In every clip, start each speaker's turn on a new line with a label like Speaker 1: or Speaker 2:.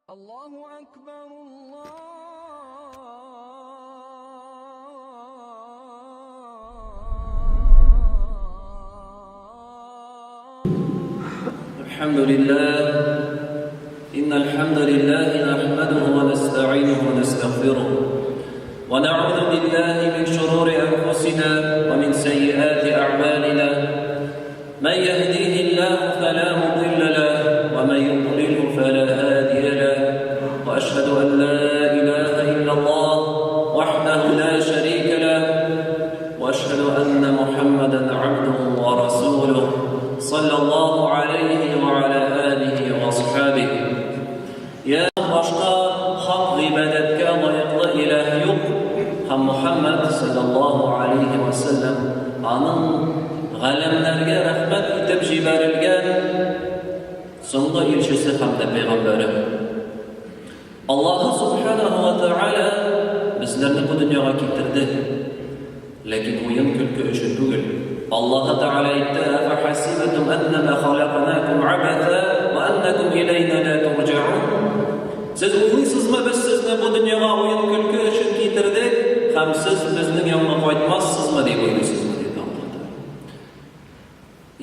Speaker 1: Аллаһу әкбәр,
Speaker 2: الحمد لله إن الحمد لله نحمده ونستعينه ونستغفره ونعوذ بالله من شرور أنفسنا ومن سيئات أعمالنا من يهديه الله فلا مضل له ومن يضلله فلا هادي له وأشهد أن لا إله إلا الله وحده لا شريك له وأشهد أن محمدا عبده ورسوله صلى الله عليه وعلى آله وأصحابه Я башка хак гыйбадәткә лаеклы илаһ юк һәм Мухәммәд салләллаһу алейһи вә сәлләм аның галәмнәргә рәхмәт итеп җибәрелгән соңгы илчесе һәм дә пәйгамбәре. Аллаһы субханаһу ва тәгалә безләрне бу дөньяга китерде. Ләкин уен-көлке өчен түгел. Аллаһы Тәгалә әйтте, Әфәхәсибтум әннәмә халәкнакум абәсә вә әннәкум иләйнә лә турҗәун. Сез уйлыйсызмы, без сезне бу дөньяга уен-көлке өчен китердек һәм сез безнең янга кайтмассызмы дип уйлыйсызмы, диде Аллаһы Тәгалә.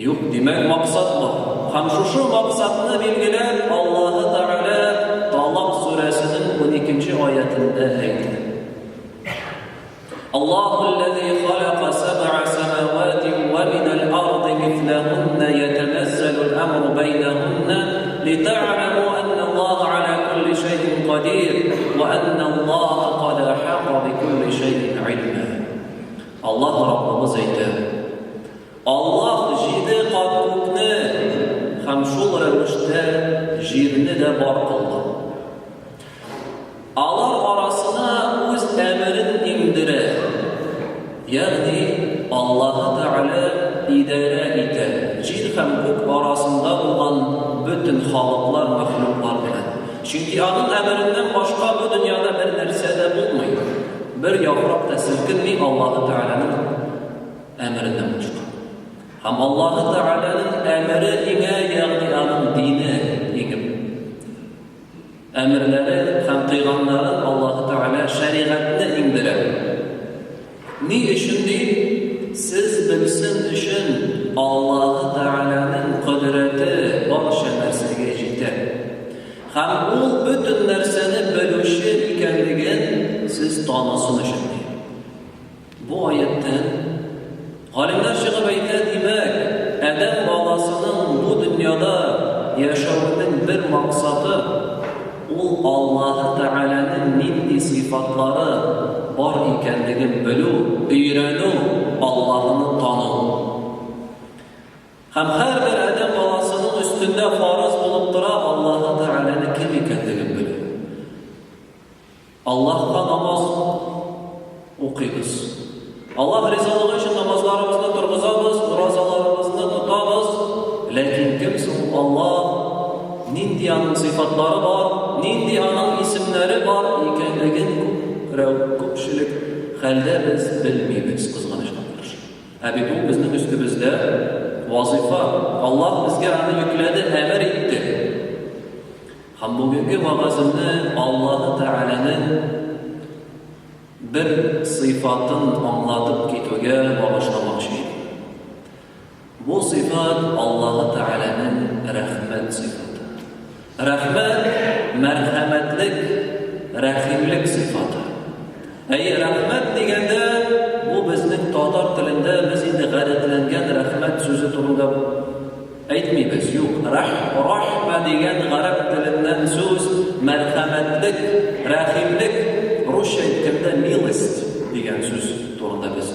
Speaker 2: Юк, димәк, максат бар. Һәм шушы максатны билгеләп, Аллаһы Тәгалә Талак сүрәсенең уникенче аятендә әйтә. Аллаһу аллази халака сәб'a сәмаватин ва минәл арди мисләһунна ятаназзалу ал-амру бәйнәһунна литә'ламу анна Аллаһа аля кулли шәйин кадир ва анна Аллаһа кад ахата бикулли шәйин илма. Аллаһ Раббыбыз әйтә, Аллаһ җиде кат күкне һәм шул рәвештә җирне дә бар кылды. Алар арасына үз әмерен иңдерә, ягъни Аллаһы Тәгалә идарә итә җир һәм күк арасында булган бөтен халыклар, мәхлуклар белән. Чөнки аның әмереннән башка бу дөньяда бер нәрсә дә булмый. Бер яфрак та селкенми Аллаһы Тәгаләнең әмереннән башка. Һәм Аллаһы Тәгаләнең әмере иңә, ягъни аның дине иңеп. Әмерләре һәм тыйганнарын Аллаһы Тәгалә шәригатьне иңдерә. Ни өчен ди? Сез белсен өчен Аллаһы Тәгаләнең кодрәте барча нәрсәгә җитә. Һәм ул бөтен нәрсәне белүче икәнлеген сез танысын өчен ди. Бу аятьтән галимнәр чыгып әйтә, димәк, адәм баласының бу дөньяда яшәвенең бер максаты, ул Аллаһы Тәгаләнең нинди сыйфатлары бар икәнлеген белү, өйрәнү, Аллаһыны тану. Һәм һәрбер адәм баласының өстендә фарыз булып тора Аллаһы Тәгаләнең кем икәнлеген белү. Аллаһка намаз укыйбыз. Аллаһ ризалыгы өчен намазларыбызны торгызабыз, уразаларыбызны тотабыз. Ләкин кем соң Аллаһ? Нинди аның сыйфатлары бар, нинди аның исемнәре бар икәнлеген күпчелек хәлдә без белмибез, кызганычка каршы. Ә бит ул безнең өстебездә вазыйфа. Аллаһ безгә аны йөкләде, әмер итте. Һәм бүгенге вәгаземне Аллаһы Тәгаләнең бер сыйфатын аңлатып китүгә багышламакчы идем. Бу сыйфат Аллаһы Тәгаләнең рәхмәт сыйфаты. Рәхмәт, мәрхәмәтлек, рәхимлек сыйфаты. Әйе, рәхмәт дигәндә, бу безнең татар телендә без инде гадәтләнгән рәхмәт сүзе турында Әйтмибез, юк, рәх, рахмә дигән гарәп теленнән сүз, мәрхәмәтлек, рәхимлек, русча әйткәндә милость дигән сүз турында без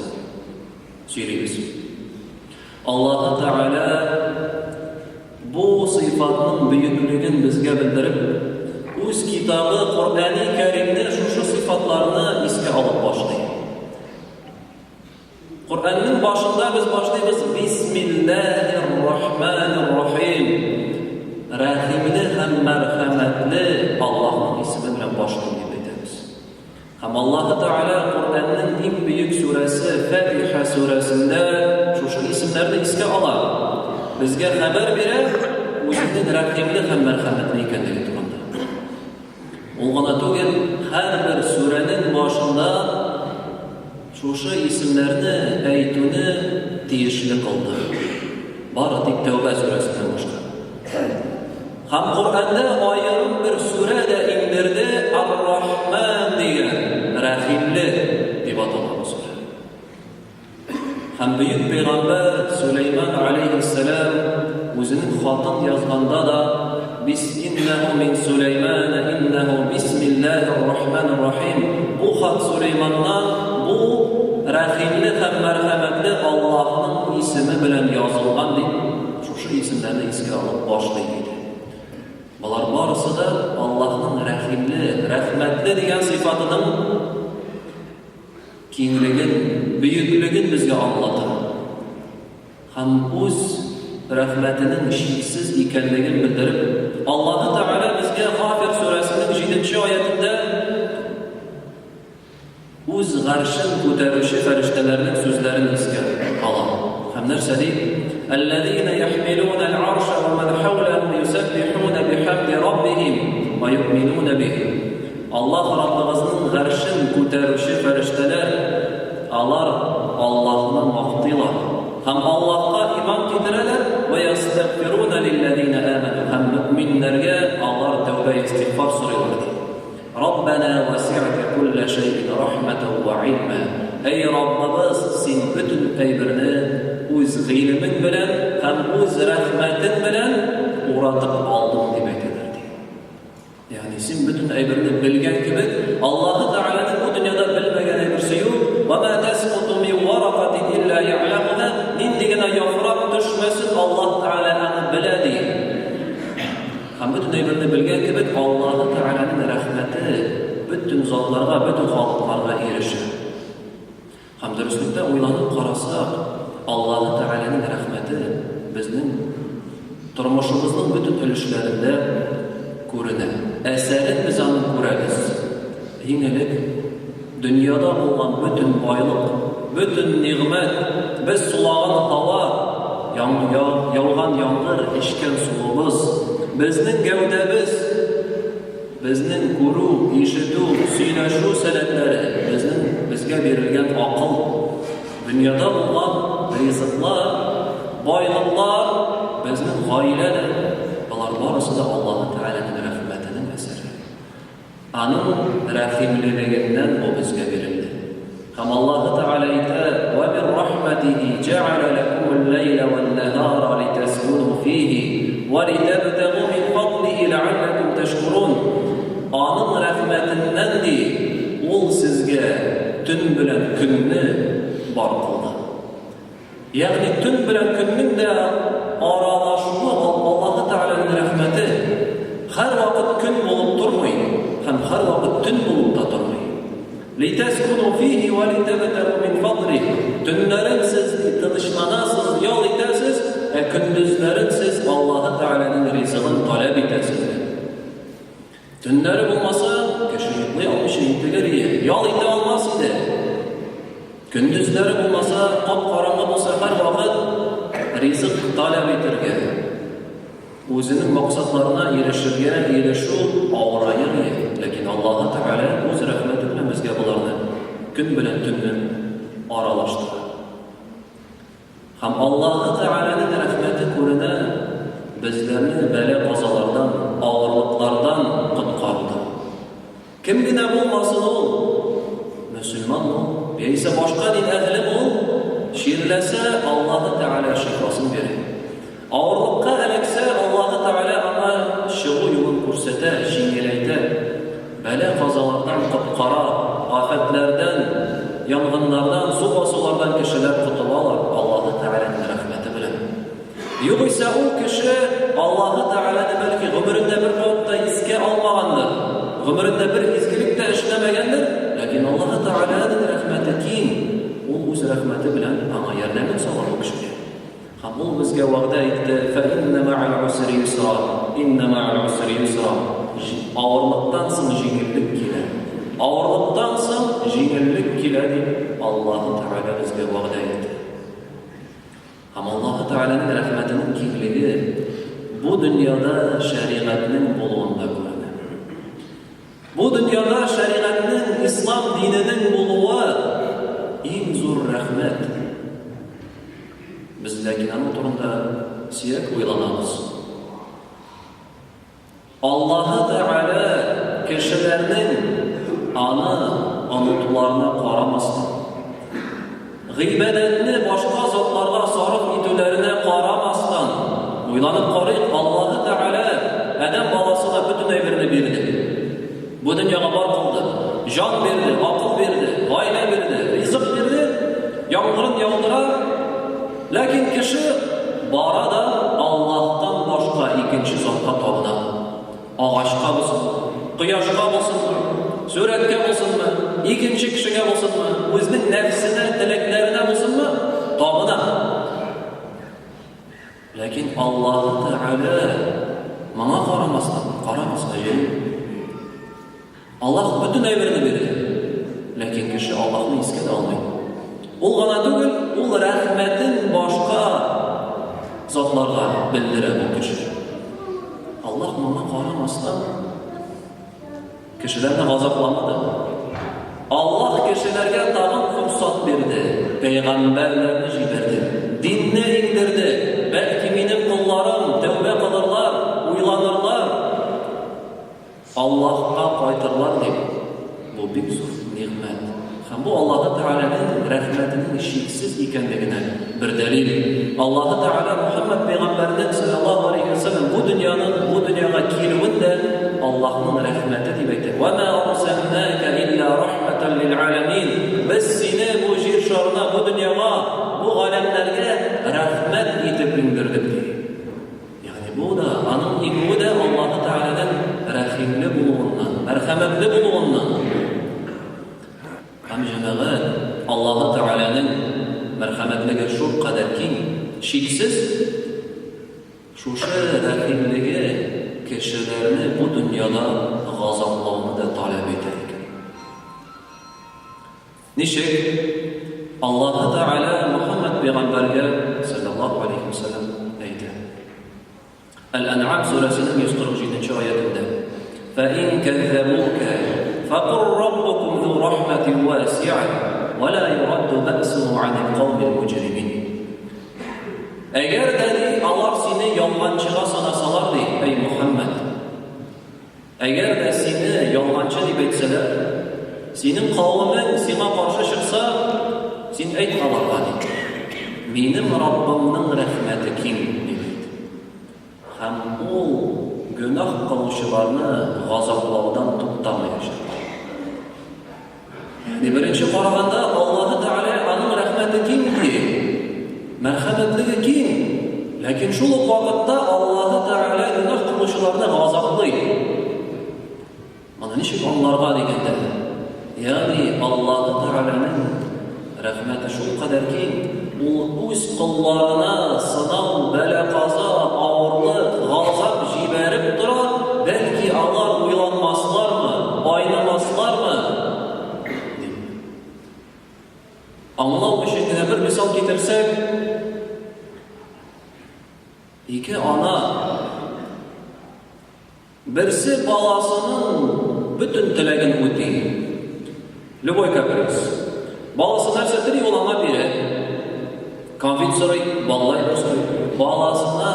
Speaker 2: сөйлибез. Аллаһы Тәгалә бу сыйфатның бөеклеген безгә белдереп, үз китабы Коръәни Кәримне шушы сыйфатларны искә алып башлый. Коръәннең башында без башлыйбыз Бисмиллаһир-рахманир-рахим. Рәхимле һәм мәрхәмәтле Аллаһның исеме белән башлыйм дип әйтәбез. Һәм Аллаһы Тәгалә Коръәннең иң бөек сүрәсе Фатиха сүрәсендә шушы исемнәрне искә ала. Безгә хәбәр бирә үзенең рәхимле һәм мәрхәмәтле икәнлеге турында. түгел, һәрбер сүрәнең башында шушы исемнәрне әйтүне тиешле кылды. Бары тик Тәүбә сүрәсеннән башка. Һәм Коръәндә аерым бер сүрә дә иңдерде, Ар-Рахман дигән, Рәхимле дип атала бу сүрә. Һәм бөек пәйгамбәр Сөләйман алейһиссәлам үзенең хатын язганда да Бис иннәһу мин Сөләйман иннәһу бисмиллаһир рахманир рахим. Бу хат Сөләйманнан, бу рәхимле һәм мәрхәмәтле Аллаһның исеме белән язылган дип, шушы исемнәрне искә алып башлый иде. Болар барысы да Аллаһның рәхимле, рәхмәтле дигән сыйфатының киңлеген, бөеклеген безгә аңлата һәм үз рәхмәтенең чиксез икәнлеген белдереп, Аллаһы Тәгалә безгә Гафир сүрәсенең җиденче аятендә үз гаршен күтәрүче фәрештәләрнең сүзләрен искә ала. Һәм нәрсә ди? Әлләзина яхмилуна аль-арша ва ман хауляху юсаббихуна бихамди раббихим ва юъминуна бих. Аллаһ Раббыгызның гаршен күтәрүче фәрештәләр, алар Аллаһны мактыйлар һәм Аллаһка иман китерәләр, вә ястәгъфируна лилләзина амәну, һәм мөэминнәргә алар тәүбә-истигъфар сорыйлар, ди. Раббәнә вәсигътә күллә шәйин рахмәтән вә гыйльмә, Әй Раббыбыз, Син бөтен әйберне Үз гыйлемең белән һәм Үз рәхмәтең белән уратып алдың, дип әйтәләр, ди. Ягъни син бөтен әйберне белгән кебек, Аллаһы Тәгаләнең бу дөньяда белмәгән әйберсе юк. Ва ма тәскуту мин варакатин илля я'ламуха. Нинди генә яфрак төшмәсен, Аллаһ Тәгалә аны белә ди. Һәм бөтен әйберне белгән кебек, Аллаһы Тәгаләнең рәхмәте бөтен затларга, бөтен халыкларга ирешә. Һәм дөреслектә уйланып карасак, Аллаһы Тәгаләнең рәхмәте безнең тормышыбызның бөтен өлешләрендә күренә. Әсәрен без аның күрәбез. Иң элек, дөньяда булган бөтен байлык, бөтен нигъмәт, без сулаган һава, яуган яңгыр, эчкән суыбыз, безнең гәүдәбез, Безнең күрү, ишетү, сөйләшү сәләтләре, безнең безгә бирелгән акыл, дөньяда булган ризыклар, байлыклар, безнең гаилә дә, болар барысы да Аллаһы Тәгаләнең рәхмәтенең әсәре. Аның рәхимлелегеннән бу безгә бирелде. Һәм Аллаһы Тәгалә әйтә, Вә мин рахмәтиһи җәгәлә ләкүмүл ләйлә вән-нәһара литәскүнү фиһи вә литәбтәгү мин фадлиһи ләгалләкүм тәшкүрүн. Аның рәхмәтеннән, ди, Ул сезгә төн белән көнне бар кылды. Ягъни төн белән көннең дә аралашуы Аллаһы Тәгаләнең рәхмәте. Һәрвакыт көн булып тормый һәм һәрвакыт төн булып та тормый. Литәскуну фихи вә литәбтәгу мин фадлих. Төннәрен сез тынычланасыз, ял итәсез, ә көндезләрен сез Аллаһы Тәгаләнең ризыгын таләп итәсез. Төннәре булмаса, кеше йоклый алмыйча интегер иде, ял итә алмас иде. Көндезләре булмаса, кап-караңгы булса, һәрвакыт ризык таләп итергә, үзенең максатларына ирешергә ирешү авыраер иде. Ләкин Аллаһы Тәгалә үз рәхмәте белән безгә боларны көн белән төнне аралаштыра. Һәм Аллаһы Тәгаләнең рәхмәте күренә безләрне бәла-казалардан, авырлыклардан коткаруда. Кем генә булмасын ул, мөселман ул, яисә башка дин әһеле ул, чирләсә, Аллаһы Тәгалә шифасын бирә. Авырлыкка эләксә, Аллаһы Тәгалә аңа чыгу юлын күрсәтә, җиңеләйтә, бәла-казалардан коткара, афәтләрдән, янгыннардан, су басулардан кешеләр котылалар Аллаһы Тәгаләнең рәхмәте белән. Югыйсә ул кеше Аллаһы Тәгаләне бәлки гомерендә бер кат та искә алмагандыр, гомерендә бер изгелек тә эшләмәгәндер, ләкин Аллаһы Тәгаләнең рәхмәте киң, ул үз рәхмәте белән аңа ярдәмен сала бу кешегә. Һәм ул безгә вәгъдә итте, Фә иннә мәгәл усри юсра, иннә мәгәл усри юсра. Авырлыктан соң җиңеллек килә. Авырлыктан соң җиңеллек килә дип Аллаһы Тәгалә безгә вәгъдә итте. Һәм Аллаһы Тәгаләнең рәхмәтенең киңлеге бу дөньяда шәригатьнең булуында күренә. Бу дөньяда шәригатьнең, ислам диненең булуы иң зур рәхмәт. Без ләкин аның турында сирәк уйланабыз. Аллаһы Тәгалә кешеләрнең Аны онытуларына карамастан, гыйбадәтне башка затларга сарыф итүләренә карамастан, уйланып карыйк, Аллаһы Тәгалә адәм баласына бөтен әйберне бирде. Бу дөньяга бар кылды. Җан бирде, акыл бирде, гаилә бирде, ризык бирде, яңгырын яудыра. Ләкин кеше бара да Аллаһтан башка икенче затка табына. Агачка булсын, кояшка булсынмы, сурәткә булсынмы, икенче кешегә булсынмы, үзенең нәфсенә, теләкләренә булсынмы, табына. Ләкин Аллаһы Тәгалә моңа карамастан, карагыз, гаҗәеп. Аллаһ бөтен әйберне бирде. Ләкин кеше Аллаһны искә дә алмый. Ул гына түгел, ул рәхмәтен башка затларга белдерә бу кеше. Аллаһ моңа карамастан Кешеләрне газапламады. Аллаһ кешеләргә тагын форсат бирде, пәйгамбәрләрне җибәрде, динне иңдерде. Бәлки минем колларым тәүбә кылырлар, уйланырлар, Аллаһка кайтырлар дип. Бу бик зур нигъмәт. Һәм бу Аллаһы Тәгаләнең рәхмәтенең чиксез икәнлегенә бер дәлил. Аллаһы Тәгалә Мөхәммәд пәйгамбәрнең саллаллаһу алейһи ва сәлләм бу дөньяның бу дөньяга килүен дә Аллаһның рәхмәте дип әйтә. Ва ма арсалнака илля рахматан лил аламин. Без сине бу җир шарына, бу дөньяга, бу галәмнәргә рәхмәт итеп иңдердек ди. Ягъни бу да, аның иңүе дә Аллаһы Тәгаләнең рәхимле булуыннан, мәрхәмәтле булуыннан. Һәм җәмәгать, Аллаһы Тәгаләнең мәрхәмәтлеге шулкадәр киң, чиксез, шушы рәхимлеге кешеләрне бу дөньяда газаплауны да таләп итә икән. Ничек? Аллаһы Тәгалә Мөхәммәд пәйгамбәргә, салләллаһу алейһи вә сәлләм, әйтә. Әл-Ән'ам сүрәсенең 147 нче аятендә. Фәин кәззәбука фәкур раббукум зу рахматин васиа ва ла юрадду бәсуху анил каумил муҗримин. Әгәр дә ди, алар сине ялганчыга санасалар ди, әй Мөхәммәд, Әгәр дә сине ялганчы дип әйтсәләр, синең кавемең сиңа каршы чыкса, син әйт аларга, ди, Минем Раббымның рәхмәте киң, дип әйт. Һәм Ул гөнаһ кылучыларны газаплаудан туктамаячак. Ягъни беренче караганда Аллаһы Тәгалә аның рәхмәте киң ди. Мәрхәмәтлеге киң. Ләкин шул ук вакытта Аллаһы Тәгалә гөнаһ кылучыларны газаплый. Моны ничек аңларга дигәндә, ягъни Аллаһы Тәгаләнең рәхмәте шулкадәр киң, ул үз колларына сынау, бәла-каза, авырлык, газап җибәреп тора, бәлки алар уйланмаслармы, айнымаслармы, дип. Аңлау өчен генә бер мисал китерсәк, ике ана Берсе баласының бөтен теләген үти. Любой каприз. Баласы нәрсә тели, ул аңа бирә. Конфет сорый, баллы әйбер сорый. Баласына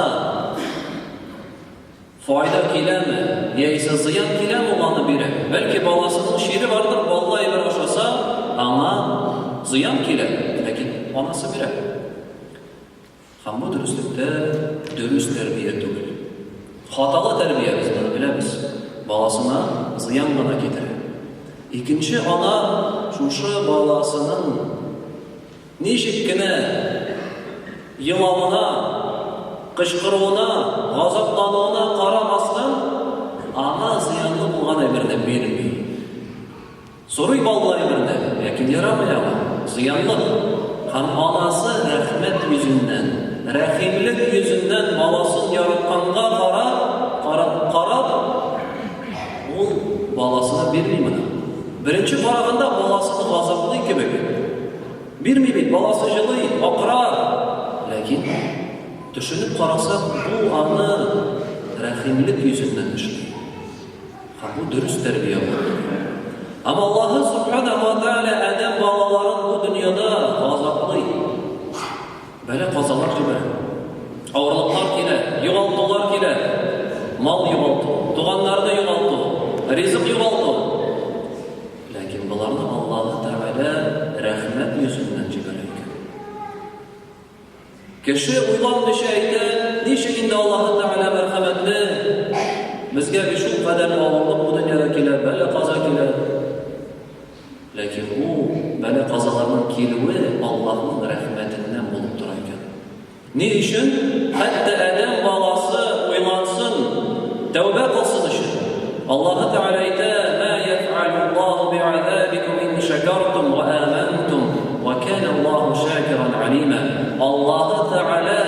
Speaker 2: файда киләме, яисә зыян киләме, ул аны бирә. Бәлки баласының чире бардыр, баллы әйбер ашаса, аңа зыян килә, ләкин анасы бирә. Һәм бу дөреслектә дөрес тәрбия түгел. Хаталы тәрбия, без моны беләбез, баласына зыян гына китерә. Икенче ана шушы баласының ничек кенә елавына, кычкыруына, газаплануына карамастан, аңа зыянлы булган әйберне бирми. Сорый балалар әйберне, ләкин ярамый аңа, зыянлы. Һәм анасы рәхмәт йөзеннән, рәхимлек йөзеннән баласын яратканга карап, карап, карап, ул баласына бирми моны. Беренче караганда баласын газаплый кебек. Бирми бит, баласы җылый, акыра. Ләкин төшенеп карасак, бу аны рәхимлек йөзеннән эшли. Һәм бу дөрес тәрбия булып тора. Һәм Аллаһы Субханаһу ва Тааля адәм балаларын бу дөньяда газаплый. Бәла-казалар җибәрә. Авырлыклар килә, югалтулар килә. Мал югалту, туганнарны югалту, ризык югалту. Ләкин боларны Аллаһы Тәгалә рәхмәт йөзеннән җибәрә икән. Кеше уйланмыйча әйтә, ничек инде Аллаһы Тәгалә мәрхәмәтле, безгә бит шул кадәр авырлык бу дөньяда килә, бәла-каза килә. Ләкин бу бәла-казаларның килүе Аллаһның рәхмәтеннән булып тора икән. Ни өчен? Хәтта адәм баласы уйлансын, тәүбә кылсын өчен. Аллаһы Тәгалә әйтә, Мә яфъалуллаһу би'азабикум ин шәкәртум ва амантум, ва кана Аллаһу шакиран алима. Аллаһы Тәгалә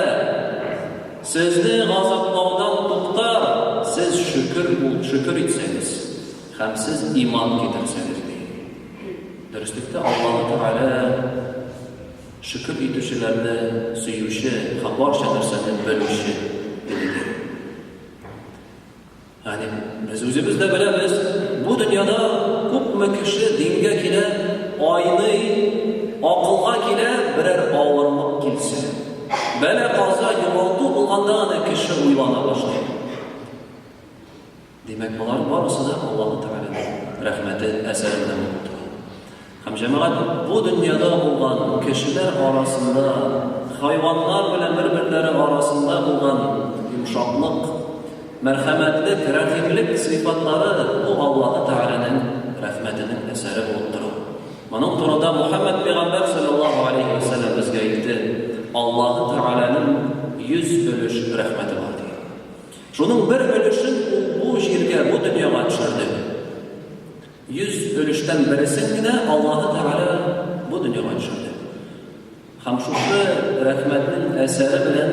Speaker 2: сезне газаплаудан туктар, сез шөкер бул, шөкер итсәгез һәм сез иман китерсәгез, ди. Дөреслектә Аллаһы Тәгалә шөкер итүчеләрне сөюче һәм барча нәрсәне белүче иде. Ягъни без үзебез дә беләбез, бу дөньяда күпме кеше дингә килә, айный, акылга килә, берәр авырлык килсә. Бәла-каза, югалту булганда гына кеше уйлана башлый. Димәк, болар барысы да Аллаһы Тәгаләнең рәхмәте әсәреннән булып тора. Һәм җәмәгать бу дөньяда булган кешеләр арасында, хайваннар белән бер-берләре арасында булган йомшаклык, мәрхәмәтлек, рәхимлек сыйфатлары бу Аллаһы Тәгаләнең рәхмәтенең әсәре булып тора. Моның турында Мухәммәд пәйгамбәр саллаллаһу алейһи ва сәлләм безгә әйтте, Аллаһы Тәгаләнең 100 өлеш рәхмәте бар дигән. Шуның бер өлешен ул бу җиргә, бу дөньяга төшерде. 100 өлештән бересен генә Аллаһы Тәгалә бу дөньяга төшерде. Һәм шушы рәхмәтнең әсәре белән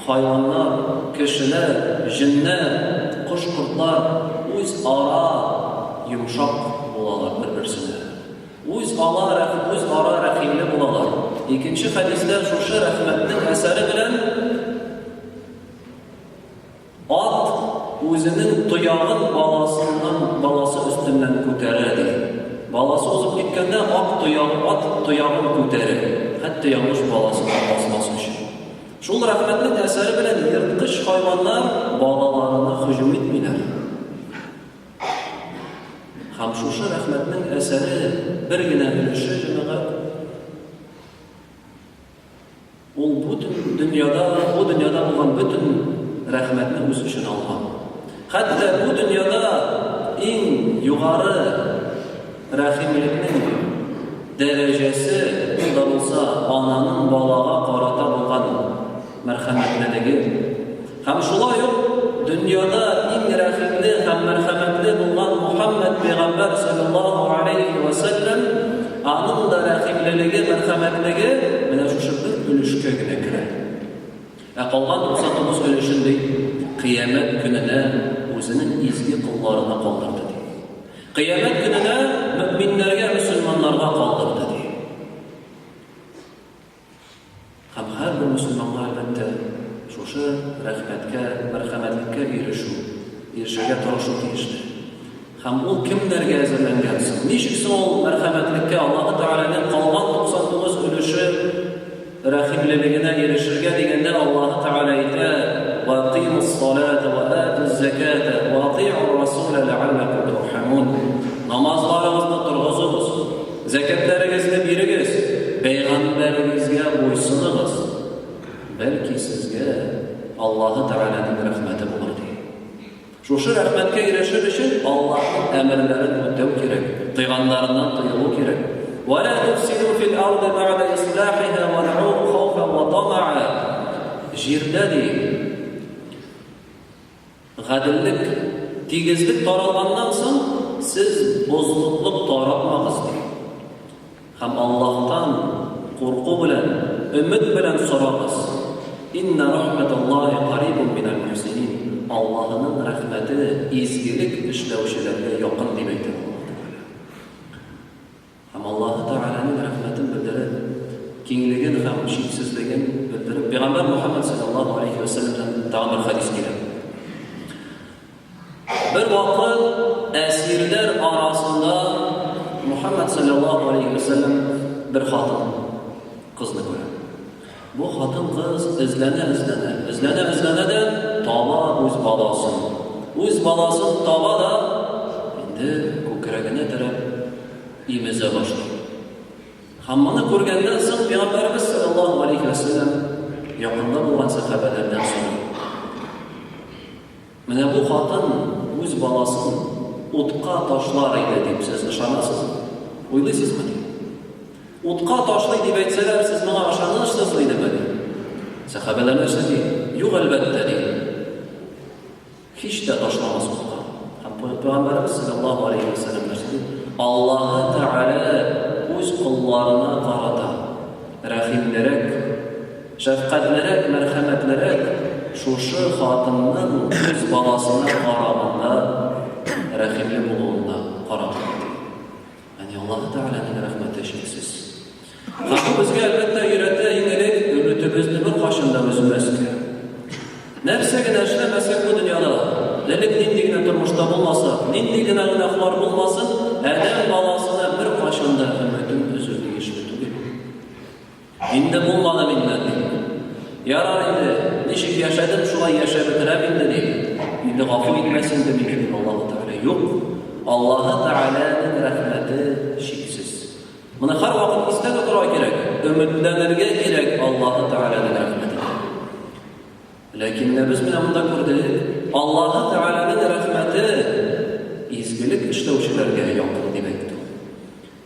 Speaker 2: хайваннар, кешеләр, җеннәр, кош-кортлар үзара йомшак булалар бер-берсенә. Үз ала, үзара рәхимле булалар. Икенче хәдистә шушы рәхмәтнең әсәре белән Ат үзенең тоягын баласыннан, баласы өстеннән күтәрә, ди. Баласы узып киткәндә, ак тояк, ат тоягын күтәрә, хәтта ялгыш баласына басмас өчен. Шул рәхмәтнең әсәре белән ерткыч хайваннар балаларына һөҗүм итмиләр. Һәм шушы рәхмәтнең әсәре бер генә өлеше, җәмәгать, Ул бөтен дөньяда, бу дөньяда булган бөтен рәхмәтне үз эченә алган. Хәтта бу дөньяда иң югары рәхимлекнең дәрәҗәсе ул да булса ананың балага карата булган мәрхәмәтлелеге. Һәм шулай ук дөньяда иң рәхимле һәм мәрхәмәтле булган Мухәммәд пәйгамбәр салләллаһу алейһи вә сәлләм, аның да рәхимлелеге, мәрхәмәтлеге менә шушы бер өлешкә генә керә. Ә калган 99 өлешен ди, кыямәт көненә үзенең изге колларына калдырды ди. Кыямәт көненә мөэминнәргә, мөселманнарга калдырды ди. Һәм һәрбер мөселманга, әлбәттә, шушы рәхмәткә, мәрхәмәтлеккә ирешү, ирешергә тырышу тиешле. Һәм ул кемнәргә әзерләнгән соң? Ничек соң ул мәрхәмәтлеккә, Аллаһы Тәгаләнең калган 99 өлеше рәхимлелегенә ирешергә дигәндә Аллаһы Тәгалә әйтә, "Ва акыймус-салата ва атуз-заката ва атиур-расула ләгалләкум турхамун." Намазларыгызны торгызыгыз, Зәкятләрегезне бирегез, пәйгамбәрегезгә буйсыныгыз, бәлки сезгә Аллаһы Тәгаләнең рәхмәте булыр, ди. Шушы рәхмәткә ирешер өчен Аллаһның әмерләрен үтәү кирәк, тыйганнарыннан тыелу кирәк. Ва ла туфсиду фил арды бәгъдә ислахиһа вадъуһу хауфан ва тамаа. Җирдә, ди, Гаделлек, тигезлек таралганнан соң, сез бозыклык таратмагыз, ди. Һәм Аллаһтан курку белән, өмет белән сорагыз. Инна рахматаллаһи карибун минәл мухсинин. Аллаһының рәхмәте изгелек эшләүчеләргә якын, дип әйтә Аллаһ Тәгалә. Һәм Аллаһы Тәгаләнең рәхмәтен белдереп, киңлеген һәм чиксезлеген белдереп, Пәйгамбәр Мөхәммәд салләллаһу алейһи вә сәлләмнән тагын бер хәдис килә. Бер вакыт вакыт әсирләр арасында Мухаммад саллаллаһу алейһи вә сәлләм бер хатын кызны күрә. Бу хатын-кыз эзләнә-эзләнә, эзләнә-эзләнә дә таба үз баласын. Үз баласын таба да, инде күкрәгенә терәп имезә башлый. Һәм моны күргәннән соң Пәйгамбәребез саллаллаһу алейһи ва сәлләм якында булган сәхабәләрдән сорый. Менә бу хатын үз баласын утка ташлар иде дип сез ышанасызмы? Уйлыйсызмы ди? Утка ташлый дип әйтсәләр, сез моңа ышанырсыз идеме ди? Сәхабәләр нәрсә ди? Юк, әлбәттә, ди. Һич тә ташламас утка. Һәм Пәйгамбәребез саллаллаһу алейһи ва сәлләм нәрсә ди? Аллаһы Тәгалә үз колларына карата рәхимлерәк, шәфкатьлерәк, мәрхәмәтлерәк шушы хатынның үз баласына караганда рәхимле булуына карата. Әни Аллаһы Тәгаләнең рәхмәте чиксез. Һәм бу безгә, әлбәттә, өйрәтә иң элек өметебезне беркайчан да өзмәскә. Нәрсә генә эшләмәсәк бу дөньяда, элек нинди генә тормышта булмасак, нинди генә гөнаһлар булмасын, адәм баласына беркайчан да өметен өзү тиешле түгел. Инде булмады миннән, ди. Ярар инде, ничек яшәдем, шулай яшәп бетерәм инде, ди. Инде гафу итмәс инде мине, дип Аллаһы Тәгалә. Юк, Аллаһы Тәгаләнең рәхмәте чиксез. Моны һәрвакыт истә тотарга кирәк, өметләнергә кирәк Аллаһы Тәгаләнең рәхмәтенә. Ләкин менә без менә монда күрдек, Аллаһы Тәгаләнең рәхмәте изгелек эшләүчеләргә якын дип әйтте.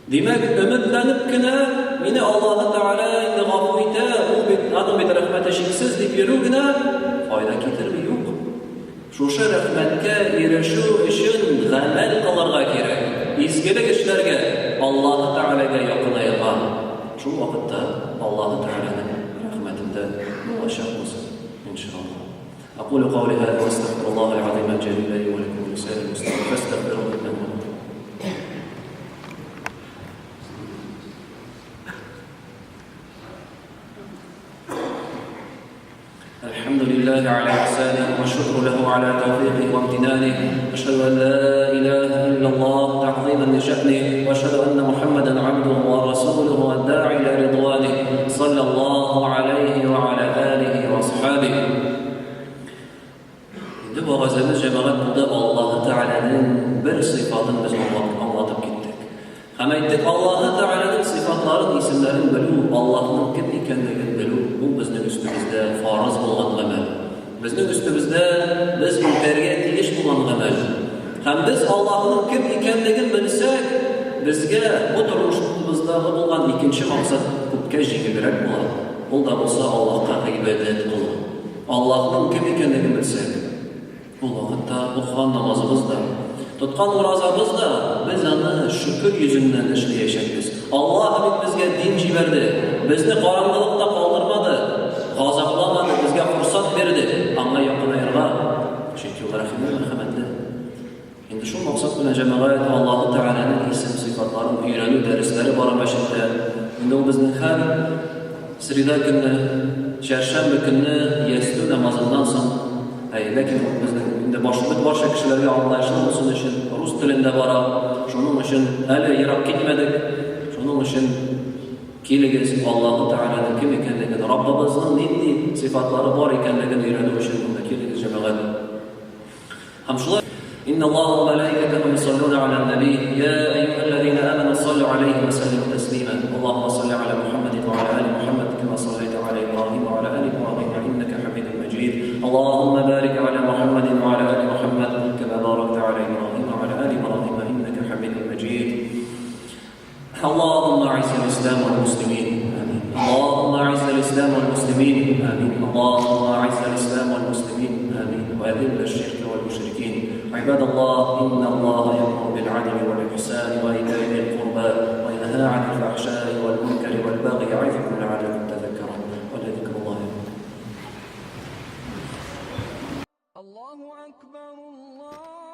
Speaker 2: Димәк, өметләнеп кенә, мине Аллаһы Тәгалә инде гафу итә, ул бит, аның бит рәхмәте чиксез дип йөрү генә файда китерми, юк. Шушы рәхмәткә ирешү өчен гамәл кылырга кирәк, изгелек эшләргә, Аллаһы Тәгаләгә якынаерга. Шул вакытта Аллаһы Тәгаләнең рәхмәтендә булачакбыз, иншаллаһ. Акулю каули һаза ва астагфируллаһал азим аль-джалил ли ва лакум ва лисаирил муслимин фастагфируһу иннаһу الحمد لله على إحسانه والشكر له على توفيقه وامتنانه أشهد أن لا إله إلا الله تعظيما لشأنه وأشهد أن محمدا عبده ورسوله الداعي إلى رضوانه صلى الله عليه وعلى آله وأصحابه Инде вәгазәбез җәмәгать булды, Аллаһы Тәгаләнең бер сыйфатын без аңлатып киттек. Һәм әйттек, Аллаһы Тәгаләнең сыйфатларын, исемнәрен белү, Аллаһның кем икәнлеген белү, ул безнең өстебездә фарыз булган гамәл. Безнең өстебездә без үтәргә тиеш булган гамәл. Һәм без Аллаһның кем икәнлеген белсәк, безгә бу тормышыбыздагы булган икенче максат күпкә җиңелрәк була. Ул да булса Аллаһка гыйбадәт кылу. Аллаһның кем икәнлеген белсәк, ул вакытта укыган намазыбыз да, тоткан уразабыз да, без аны шөкер йөзеннән эшләячәкбез. Аллаһ бит безгә дин җибәрде, безне караңгылыкта калдырмады, газапламады, безгә форсат бирде аңа якынаерга, чөнки ул рәхимле, мәрхәмәтле. Инде шул максат белән җәмәгать Аллаһы Тәгаләнең исем-сыйфатларын өйрәнү дәресләре бара мәчеттә. Инде ул безнең һәр среда көнне, чәршәмбе көнне ястү намазыннан соң, әй, ләкин ул безнең инде баш, барча кешеләргә аңлаешлы булсын өчен рус телендә бара. Шуның өчен әле ерак китмәдек. Шуның өчен килегез, Аллаһы Тәгаләнең кем икәнлеген, Раббыбызның нинди сыйфатлары бар икәнлеген өйрәнү өчен монда килегез, җәмәгать. Һәм шулай Инна Аллаһа ва малаикатаху юсаллуна аля наби, я әйюһәлләзина аману саллю алейһи ва саллиму таслима. Аллаһумма салли аля Мухаммадин ва аля али Мухаммад, кама саллайта аля Ибраһим ва аля али Ибраһим, иннака хамидун маджид. Аллаһумма барик аля Мухаммадин ва аля али Мухаммад, кама баракта аля Ибраһим ва аля али Ибраһим, иннака хамидун маджид. اللهم اعز الاسلام والمسلمين امين اللهم اعز الاسلام والمسلمين امين اللهم اعز الاسلام والمسلمين امين واذل الشرك والمشركين عباد الله ان الله يامر بالعدل والاحسان وايتاء ذي القربى وينهى عن الفحشاء والمنكر والبغي يعظكم لعلكم تذكرون ولذكر الله
Speaker 1: الله أكبر الله